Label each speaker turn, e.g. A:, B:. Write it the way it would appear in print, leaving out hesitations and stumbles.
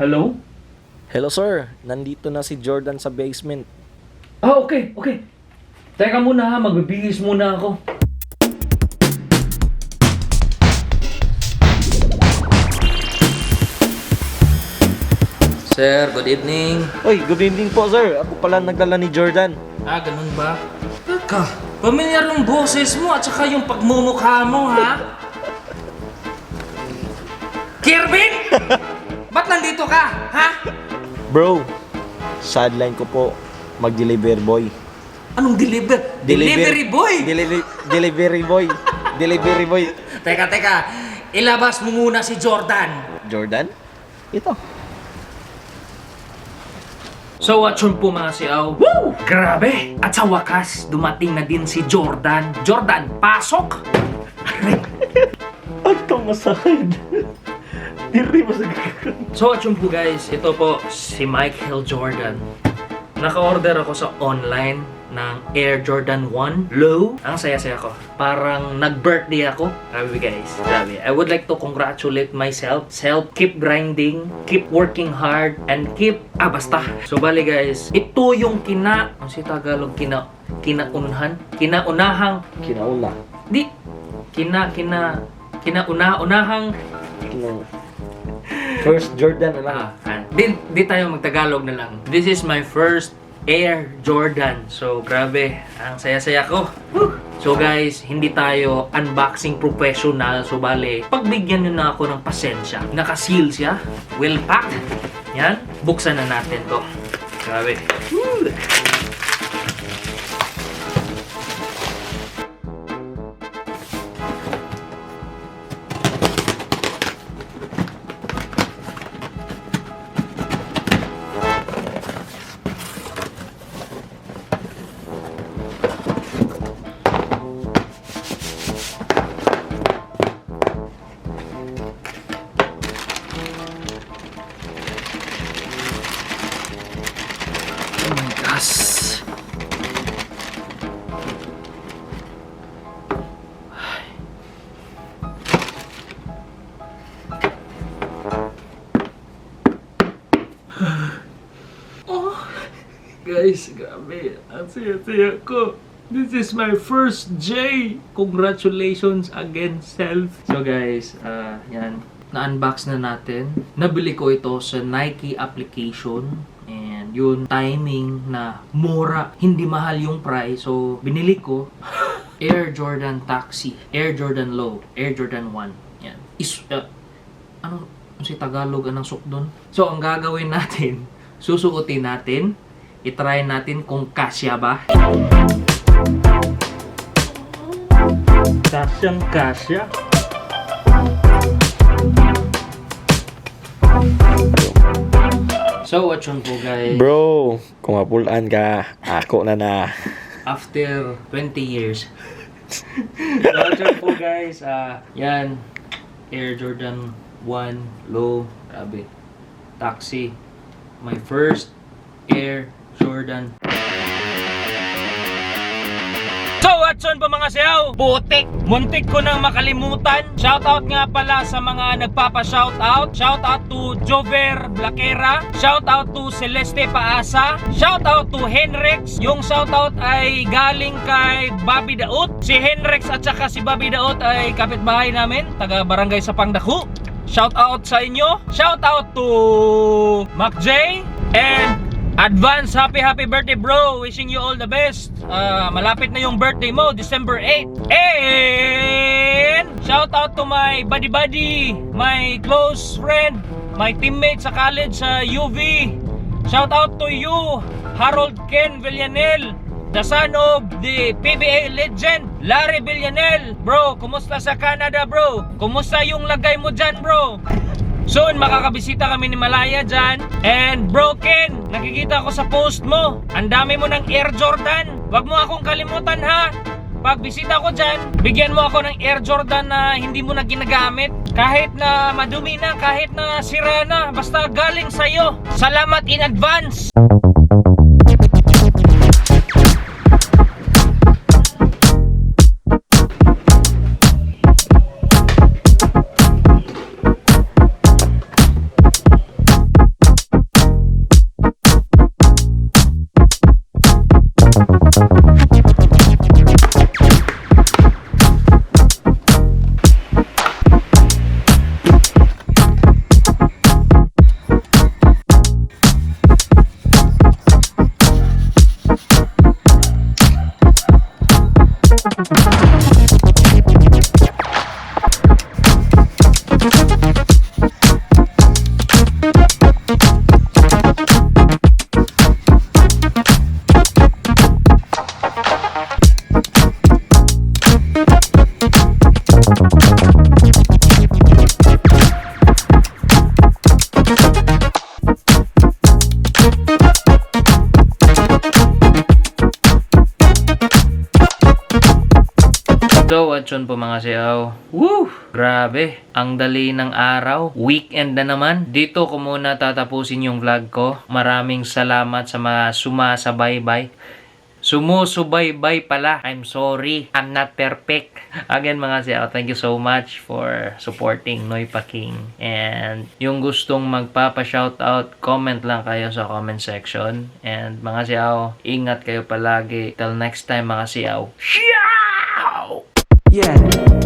A: Hello?
B: Hello sir, nandito na si Jordan sa basement.
A: Okay. Teka muna ha, magbibihis muna ako.
C: Sir, good evening.
B: Oy, good evening po sir. Ako pala nagdala ni Jordan.
C: Ganun ba? Teka, pamilyar yung boses mo at saka yung pagmumukha mo, ha? Kirvin! Ba't nandito ka, ha?
B: Bro, sideline ko po, mag-deliver boy.
C: Anong deliver? Delivery boy!
B: Delivery boy. Delivery boy.
C: Teka, ilabas mo muna si Jordan.
B: Jordan? Ito.
C: So what's yun po mga siyaw? Woo! Grabe! At sa wakas, dumating na din si Jordan. Jordan, pasok!
B: Ang tamasakid. Diri mo sa
C: So what's yun po guys? Ito po si Michael Jordan. Naka-order ako sa online ng Air Jordan 1 Low. Ang saya-saya ko. Parang nag-birthday ako. Grabe guys. Grabe. I would like to congratulate myself. Keep grinding, keep working hard, and keep... basta. So bali guys, ito yung ano si Tagalog? Kinaunahang...
B: Kinauna.
C: Kinaunahang...
B: First Jordan na lang.
C: Di tayo magtagalog na lang. This is my first Air Jordan. So, grabe. Ang saya-saya ko. Woo! So, guys, hindi tayo unboxing professional. So, bale, pagbigyan nyo na ako ng pasensya. Naka-seal siya. Well packed. Yan. Buksan na natin to. Grabe. Woo! Guys, grabe. Ang saya-saya ko. This is my first J. Congratulations again, self. So guys, yan. Na-unbox na natin. Nabili ko ito sa Nike application. And yun, timing na mura. Hindi mahal yung price. So, binili ko Air Jordan Taxi, Air Jordan Low, Air Jordan 1. Yan. Ano si Tagalog anong suk doon? So, ang gagawin natin, susuotin natin. I-try natin kung kasya ba. Kasyang kasya. So, what's yun po guys?
B: Bro, kung mapulaan ka, ako na.
C: After 20 years. So, what's yun po guys? Yan. Air Jordan 1 Low. Grabe. Taxi. My first Air Jordan. So, what's on po mga siyaw? Putik! Muntik ko nang makalimutan. Shoutout nga pala sa mga nagpapa-shoutout. Shoutout to Jover Blaquera. Shoutout to Celeste Paasa. Shoutout to Henrex. Yung shoutout ay galing kay Bobby Daot. Si Henrex at saka si Bobby Daot ay kapitbahay namin. Taga barangay sa Pangdaku. Shoutout sa inyo. Shoutout to Mac J. And advance happy birthday bro. Wishing you all the best. Malapit na yung birthday mo, December 8. And shout out to my buddy, my close friend, my teammate sa college sa UV. Shout out to you, Harold Ken Villanel, the son of the PBA legend, Larry Villanel. Bro, kumusta sa Canada bro? Kumusta yung lagay mo dyan bro? Soon, makakabisita kami ni Malaya dyan. And Broken, nakikita ko sa post mo. Ang dami mo ng Air Jordan. Wag mo akong kalimutan ha. Pag bisita ko dyan, bigyan mo ako ng Air Jordan na hindi mo na ginagamit. Kahit na madumi na, kahit na sira na, basta galing sa'yo. Salamat in advance. So, what's on po mga siyaw? Woo! Grabe, ang dali ng araw. Weekend na naman. Dito ko muna tatapusin yung vlog ko. Maraming salamat sa mga sumasabaybay. Sumusubaybay pala. I'm sorry. I'm not perfect. Again mga siyaw, thank you so much for supporting Noy Paking. And yung gustong magpapa-shoutout, comment lang kayo sa comment section. And mga siyaw, ingat kayo palagi. Till next time mga siyaw. Ciao!
D: Yeah.